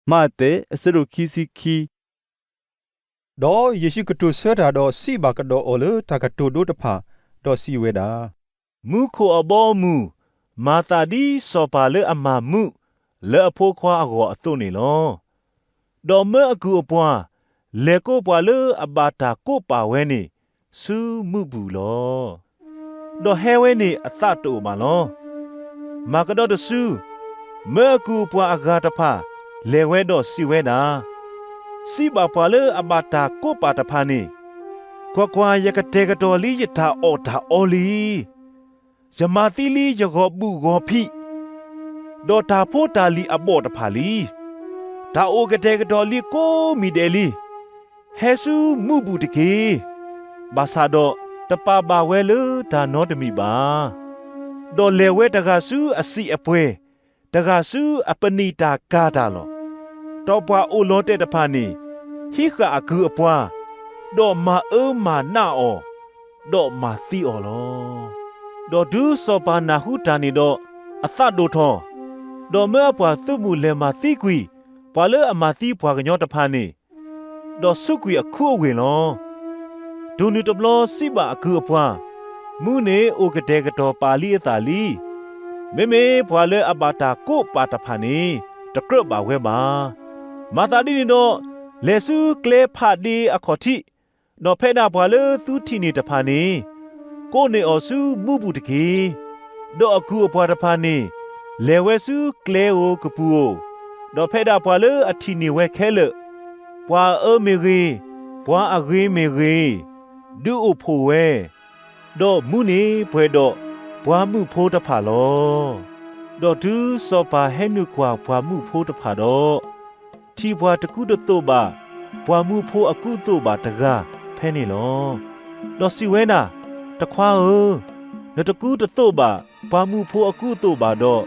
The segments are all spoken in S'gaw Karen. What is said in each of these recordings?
မးသဲ အဆၢဒိၣ်ခံဆံခံ. ဒီးယ့ၣ်ရှူးကတိၤဆၢတၢ်ဒီးစံးဘၣ်ကဒီးအီၤလၢတၢ်ကတိၤဒိတဖၣ်, ဒီးစံးဝဲဒၣ်, မူခိၣ်အဘီအမုၢ်, မၤသးဒ်စီၤပၤလၢအမၤမူးလၢအဖိခွါအဂီၢ်အသိးန့ၣ်လီၤ. ဒီးမၢအကုၢ်အပှၤ, လဲၤကိးပှၤလၢအဘၣ်တၢ်ကိးပာ်ဝဲန့ၣ် ဆူမူးပူၤလီၤ. ဒီးဟဲဝဲန့ၣ်အသးတအိၣ်ဘၣ်လီၤ. မၤကဒီးတစု, မၢအကုၢ်အပှၤအဂၤတဖၣ်လဲၤဝဲဒီးစံးဝဲဒၣ်, စံးဘၣ်ပှၤလၢအဘၣ်တၢ်ကိးပာ်တဖၣ်န့ၣ်, ကွၢ်ကွၢ်, ယကတဲာ်ကတီၤလံယတၢ်အီၣ်တၢ်အီလံ. ယမၤသံလံယဂီၤဘူၣ်ဂီၤဖံး, ဒီးတၢ်ဖိတၢ်လံၤအဘီၣ်တဖၣ်လံ. တၢ်အိၣ်ကတဲာ်ကတီၤလံကိးမံၤဒဲးလံ. ဟဲဆူမူးပူၤတက့ၢ်. ဘၣ်ဆၣ်ဒီးတပာ်ဘၣ်ဝဲလၢတၢ်နီတမံၤဘၣ်. ဒီးလဲၤဝဲတဂၤဆူအစံာ်အပှဲၤ, တဂၤဆူအပနံာ်တၢ်ကၤတၢ်လီၢ်. ဒီးပှၤအိၣ်လီၤတဲာ်တဖၣ်န့ၣ် ဟံးဃာ်အကုၢ်အပှၤ, ဒီးမၤအၢမၤနးအီၤ, ဒီးမၤသံအီၤလီၤ. ဒီးတုၤစီၤပၤနၢ်ဟူတၢ်န့ၣ်ဒီး, အသးဒိၣ်ထီၣ်, ဒီးမၢအပှၤသုးမုၢ်လဲၤမၤသံကွံာ်ပှၤလၢအမၤသံပှၤကညီတဖၣ်န့ၣ်, ဒီးဆူးကွံာ်အခူအဝ့ၢ်လီၤ. တုၤနုၤတဘျီစံးဘၣ်အကုၢ်အပှၤ, မူးန့ၣ်အိၣ်ကတဲာ်ကတီၤပာ်လံအသးလံ. မ့မ့ၢ်ပှၤလၢအဘၣ်တၢ်ကိးပာ်တဖၣ်န့ၣ် တကြၢးဘၣ်ဝဲဘၣ်. မၤသးဒ်န့ၣ်ဒီး, လဲၤဆူကျဲဖးဒ့အခီၣ်ထံး, ဒီးဖဲဒၣ်ပှၤလၢသုထံၣ်န့ၢ်တဖၣ်န့ၣ်, ကိးန့ၢ်အီၤဆူမူးပူၤတက့ၢ်. ဒီးအကုၢ်အပှၤတဖၣ်န့ၣ် လဲၤဝဲဆူကျဲဧိၤကပူၤဧိၤ, ဒီးဖဲဒၣ်ပှၤလၢအထံၣ်န့ၢ်ဝဲခဲလၢာ်, ပှၤအအၢမ့ၢ်ဂ့ၤ, ပှၤအဂ့ၤမ့ၢ်ဂ့ၤ, ဒုးအိၣ်ဖှိၣ်ဝဲ, ဒီးမူးန့ၢ်ပှဲၤဒီးပှၤမုၣ်ဖိတဖၣ်လီၤ. ဒီးတုၤစီၤပၤဟဲနုာ်ကွၢ်ပှၤမုၣ်ဖိတဖၣ်ဒီး, ထံၣ်ပှၤတကူတသိးဘၣ်ပှၤမုၣ်ဖိအကူအသိးဘၣ်တဂၤဖဲန့ၣ်လီၤ. ဒီးစံးဝဲဒၣ်, တခွါဧၢ, နတကူတသိးဘၣ်ပှၤမုၣ်ဖိအကူအသိးဘၣ်ဒီး,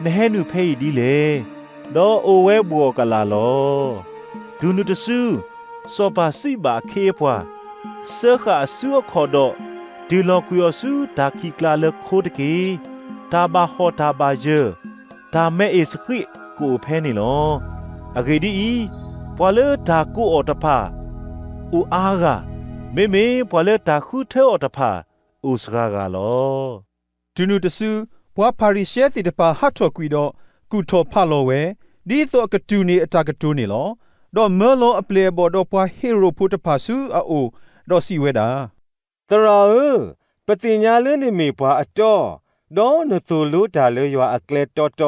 နဟဲနုာ်ဖဲအံၤဒ်လဲၣ်. ဒီးအိၣ်ဝဲဘှီၣ်ကလာ်လီၤ. တုၤနုၤတစု, စီၤပၤစံးဘၣ်အခ့အပှၤ, စၢဃာ်အစုအခီၣ်ဒီး, တ့ၢ်လီၤကွံာ်အီၤဆူတၢ်ခံးကျါလၢခိတက့ၢ်. တၢ်ဘၣ်ဟီၣ်တၢ်ဘၣ်ယၢၤ, တၢ်မဲအ့ၣ်စဃံးကအိၣ်ဖဲန့ၣ်လီၤ. အဂ့ၢ်ဒ်အံၤ, ပှၤလၢတၢ်ကိးအီၤတဖၣ်အိၣ်အါဂၤ, မ့မ့ၢ်ပှၤလၢတၢ်ဃုထၢအီၤတဖၣ်အိၣ်စှၤဂၤလီၤ. တုၤနုၤတစု, ပှၤဖၤရံၤၡဲသ့ၣ်တဖၣ်ဟးထီၣ်ကွံာ်ဒီးကူၣ်ထီၣ်ဖးလီၤဝဲ, ဒ်သိးအကတူၢ်န့ၢ်အတၢ်ကတိၤန့ၣ်လီၤ. ဒီးမၢလီၤအပျဲၢ်အဘီၣ်ဒီးပှၤဟ့ရိၣ်ဖိတဖၣ်ဆူအအိၣ်, ဒီးစံးဝဲဒၣ်, သရၣ်ဧၢ, ပသ့ၣ်ညါလၢနမ့ၢ်ပှၤအတီ, ဒီးနသိၣ်လိတၢ်လၢယွၤအကျဲတီတီ,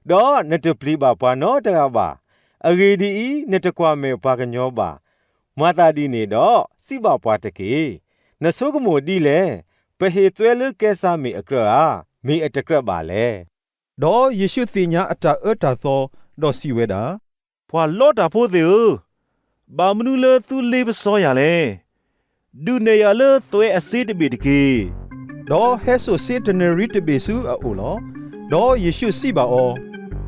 ဒီးနတပျံၤဘၣ်ပှၤနီတဂၤဘၣ်. အဂ့ၢ်ဒ်အံၤ, နတကွၢ်မဲာ်ပှၤကညီဘၣ်. မၤသးဒ်န့ၣ်ဒီး, စံးဘၣ်ပှၤတက့ၢ်. နဆိကမိၣ်ဒ်လဲၣ်. ပဟ့ၣ်သွဲလၢကဲစၤမ့ၢ်အကြၢးဧါ, မ့ၢ်အတကြၢးဘၣ်လဲၣ်. ဒီးယ့ၣ်ရှူးသ့ၣ်ညါအတၢ်အၢတၢ်သီ, ဒီးစံးဝဲဒၣ်, ပှၤလီတၢ်ဖိသ့ၣ်ဧၢ, ဘၣ်မနုၤလၢသုလ့ပစီယၤလဲၣ်. ဒုးနဲၣ်ယၤလၢသွဲအစ့တဘ့ၣ်တက့ၢ်. ဒီးဟဲစိာ်စ့တနၣ်ရံၣ်တဘ့ၣ်ဆူအအိၣ်လီၤ. ဒီးယ့ၣ်ရှူးစံးဘၣ်အီၤ,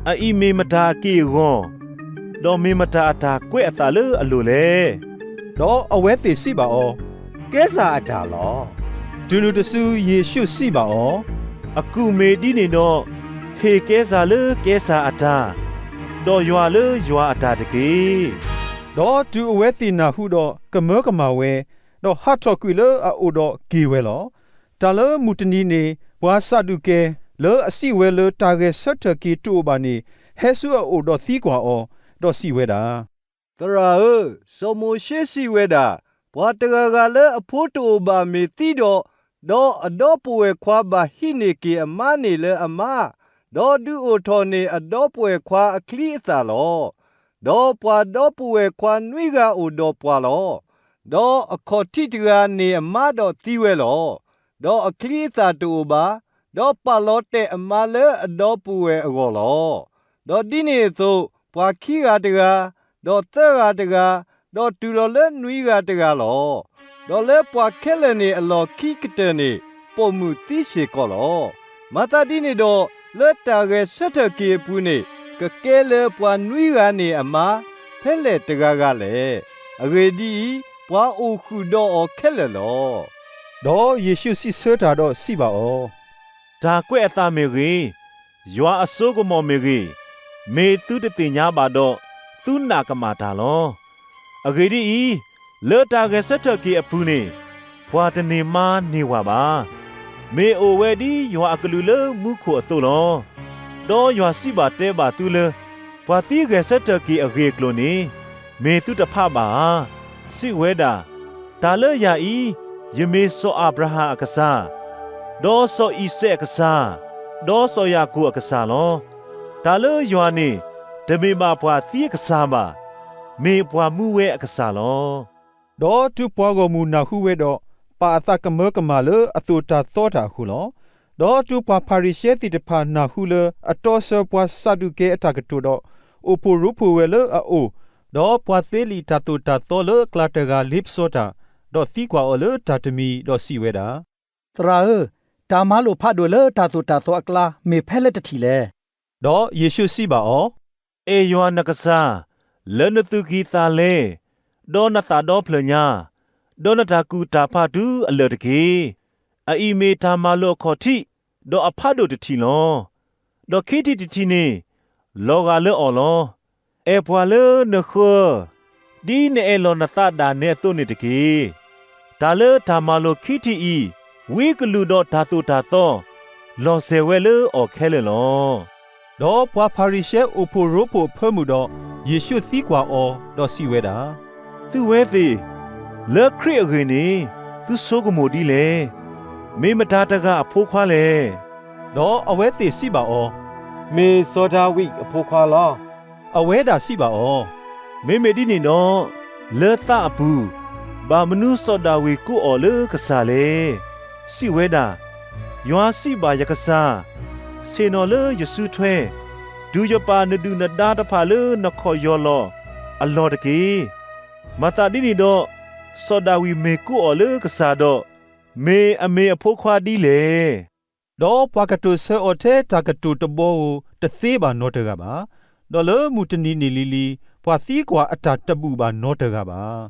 အအံၤမ့ၢ်မတၤအက့ၢ်အဂီၤ, ဒီးမ့ၢ်မတၤအတၢ်ကွဲးအသးလၢအလိၤလဲၣ်. ဒီးအဝဲသ့ၣ်စံးဘၣ်အီၤ, ကဲစၤအတၢ်လီၤ. တုၤနုၤတစုယ့ၣ်ရှူးစံးဘၣ်အီၤ, အကူၣ်မ့ၢ်ဒ်န့ၣ်ဒီး, ဟ့ၣ်ကဲစၤလၢကဲစၤအတၢ်, ဒီးယွၤလၢယွၤအတၢ်တက့ၢ်. ဒီးတုၤအဝဲသ့ၣ်နၢ်ဟူဒီးကမၢကမၣ်ဝဲ, ဒီးဟးထီၣ်ကွံာ်လၢအအိၣ်ဒီးက့ၤဝဲလီၤ. တၢ်လၢမုၢ်တနံၤန့ၣ် ပှၤစးဒူၤကဲ လၢအစံးဝဲလၢတၢ်ဂဲၤဆၢထၢၣ်က့ၤတအိၣ်ဘၣ်န့ၣ်, ဟဲဆူအအိၣ်ဒီးသံကွၢ်အီၤ, ဒီးစံးဝဲဒၣ်, သရၣ်ဧၢ, စီၤမိၤၡ့စံးဝဲဒၣ်, ပှၤတဂၤဂၤလၢအဖိတအိၣ်ဘၣ်မ့ၢ်သံဒီး, ဒီးအဒီပုၢ်ဝဲၢ်ခွါဘၣ်ဟံးန့ၢ်က့ၤအမါန့ၣ်လၢအမါ, ဒီးဒုးအိၣ်ထီၣ်န့ၢ်အဒီပုၢ်ဝဲၢ်ခွါအချံအသၣ်လီၤ. ဒီးပှၤဒီပုၢ်ဝဲၢ်ခွါနွံဂၤအိၣ်ဒီးပှၤလီၤ. ဒီးအခီၣ်ထံးတဂၤန့ၢ်အမါဒီးသံဝဲလီၤ. ဒီးအချံအသၣ်တအိၣ်ဘၣ်, ဒီးပာ်လီၤတဲာ်အမါလၢအဒီပုၢ်ဝဲၢ်အဂီၢ်လီၤ. ဒီးဒ်န့ၣ်အသိး, ပှၤခံဂၤတဂၤ, ဒီးသၢဂၤတဂၤ, ဒီးတုၤလီၤလၢနွံဂၤတဂၤလီၤ. ဒီးလၢပှၤခဲလၢာ်န့ၣ်အလီၢ်ခံကတၢၢ်န့ၣ်, ပိာ်မုၣ်သံစ့ၢ်ကီးလီၤ. မၤသးဒ်န့ၣ်ဒီး, လၢတၢ်ဂဲၤဆၢထၢၣ်က့ၤအပူၤန့ၣ်, ကကဲလၢပှၤနွံဂၤန့ၢ်အမါ ဖဲလဲၣ်တဂၤဂၤလဲၣ်. အဂ့ၢ်ဒ်အံၤ, ပှၤအိၣ်ဃုာ်ဒီးအီၤခဲလၢာ်လီၤ. ဒီးယ့ၣ်ရှူးစံးဆၢတၢ်ဒီးစံးဘၣ်အီၤ, တၢ်ကွဲးအသးမ့ၢ်ဂ့ၤ, ယွၤအစိကမီၤမ့ၢ်ဂ့ၤ, မ့ၢ်သုတသ့ၣ်ညါဘၣ်ဒီး, သုနာ်ကမၣ်တၢ်လီၤ. အဂ့ၢ်ဒ်အံၤ, လၢတၢ်ဂဲၤဆၢထၢၣ်က့ၤအပူၤန့ၣ်, ပှၤတန့ၢ်မါန့ၢ်ဝၤဘၣ်. မ့ၢ်အိၣ်ဝဲဒ်ယွၤအကလူးလၢမူခိၣ်အသိးလီၤ. ဒီးယွၤစံးဘၣ်တဲဘၣ်သုလၢ ပှၤသံဂဲၤဆၢထၢၣ်က့ၤအဂ့ၢ်အကျိၤန့ၣ်, မ့ၢ်သုတဖးဘၣ်ဧါ, စံးဝဲဒၣ်, တၢ်လၢယၤအံၤ, ယမ့ၢ်စီၤအၤဘြၤဟၣ်အကစၢ်, ဒီးစီၤအံၤစဲးအကစၢ်, ဒီးစီၤယၤကိာ်အကစၢ်လီၤ. တၢ်လၢယွၤန့ၣ် တမ့ၢ်ဘၣ်ပှၤသံအကစၢ်ဘၣ်, မ့ၢ်ပှၤမူဝဲအကစၢ်လီၤ. ဒီးတုၤပှၤဂီၢ်မုၢ်နၢ်ဟူဝဲဒီး, ပာ်အသးကမၢကမၣ်လၢအသိၣ်တၢ်သီတၢ်အဃိလီၤ. ဒီးတုၤပှၤဖၤရံၤၡဲသ့ၣ်တဖၣ်နၢ်ဟူလၢအတီဆၢပှၤစးဒူၤကဲအတၢ်ကတိၤဒီး, အိၣ်ဖှိၣ်ရိဖှိၣ်ဝဲလၢအအိၣ်, ဒီးပှၤသ့လံာ်တၢ်သိၣ်တၢ်သီလၢအကျါတဂၤလ့ပစီတၢ်, ဒီးသံကွၢ်အီၤလၢတၢ်တမံၤ, ဒီးစံးဝဲဒၣ်, သရၣ်ဧၢ, တၢ်မၤလိာ်ဖးဒိၣ်လၢတၢ်သိၣ်တၢ်သီအကျါ မ့ၢ်ဖဲလဲၣ်တထံၣ်လဲၣ်. ဒီးယ့ၣ်ၡူးစံးဘၣ်အီၤ, အဲၣ်ယွၤနကစၢ်, လၢနသူၣ်ကံၢ်သးလဲ, ဒီးနသးဒီဖျၢၣ်ညါ, ဒီးနတၢ်ကူၣ်တၢ်ဖးတုၤအလၢာ်တက့ၢ်. အအံၤမ့ၢ်တၢ်မၤလိာ်အခီၣ်ထံး, ဒီးအဖးဒိၣ်တထံၣ်လီၤ. ဒီးခံထံၣ်တထံၣ်န့ၣ်, လီၤဂာ်လၢအီၤလီၤ. အဲၣ်ပှၤလၢနဃၢၤ, ဒ်နအဲၣ်လီၤနသးဒၣ်နဲအသိးန့ၣ်တက့ၢ်. တၢ်လၢတၢ်မၤလိာ်ခံထံၣ်အံၤ, ဝံကလုာ်ဒီးတၢ်သိၣ်တၢ်သီ, လီၤစဲၤဝဲလၢအီၤခဲလၢာ်လီၤ. ဒီးပှၤဖၤရံၤၡဲအိၣ်ဖှိၣ်ရိဖှိၣ်အဖၢမုၢ်ဒီး, ယ့ၣ်ၡူးသံကွၢ်အီၤ, ဒီးစံးဝဲဒၣ်, သုဝဲသ့ၣ်, လၢခရံာ်အဂ့ၢ်န့ၣ်, သုဆိကမိၣ်ဒ်လဲၣ်. မ့ၢ်မတၤတဂၤအဖိခွါလဲၣ်. ဒီးအဝဲသ့ၣ်စံးဘၣ်အီၤ, မ့ၢ်စီၤဒၤဝံးအဖိခွါလီၤ. အဝဲဒၣ်စံးဘၣ်အီၤ, မ့မ့ၢ်ဒ်န့ၣ်ဒီး, လၢသးအပူၤ, ဘၣ်မနုၤစီၤဒၤဝံးကိးအီၤလၢကစၢ်လဲၣ်. စံးဝဲဒၣ်, ယွၤစံးဘၣ်ယကစၢ်, ဆ့ၣ်နီၤလၢယစုထွဲ, တုၤယပာ်နဒုၣ်နဒါတဖၣ်လၢနခီၣ်ယီၤလီၤအလီၢ်တက့ၢ်. မၤသးဒ်န့ၣ်ဒီး, စီၤဒၤဝံးမ့ၢ်ကိးအီၤလၢကစၢ်ဒီး, မ့ၢ်အမ့ၢ်အဖိခွါဒ်လဲၣ်. ဒီးပှၤကတိၤဆၢအီၤထဲတၢ်ကတိၤတဘီဧိၤတသ့ဘၣ်နီတဂၤဘၣ်. ဒီးလၢမုၢ်တနံၤန့ၣ်လံၤလံၤ, ပှၤသံကွၢ်အတၢ်တဘူၣ်ဘၣ်နီတဂၤဘၣ်.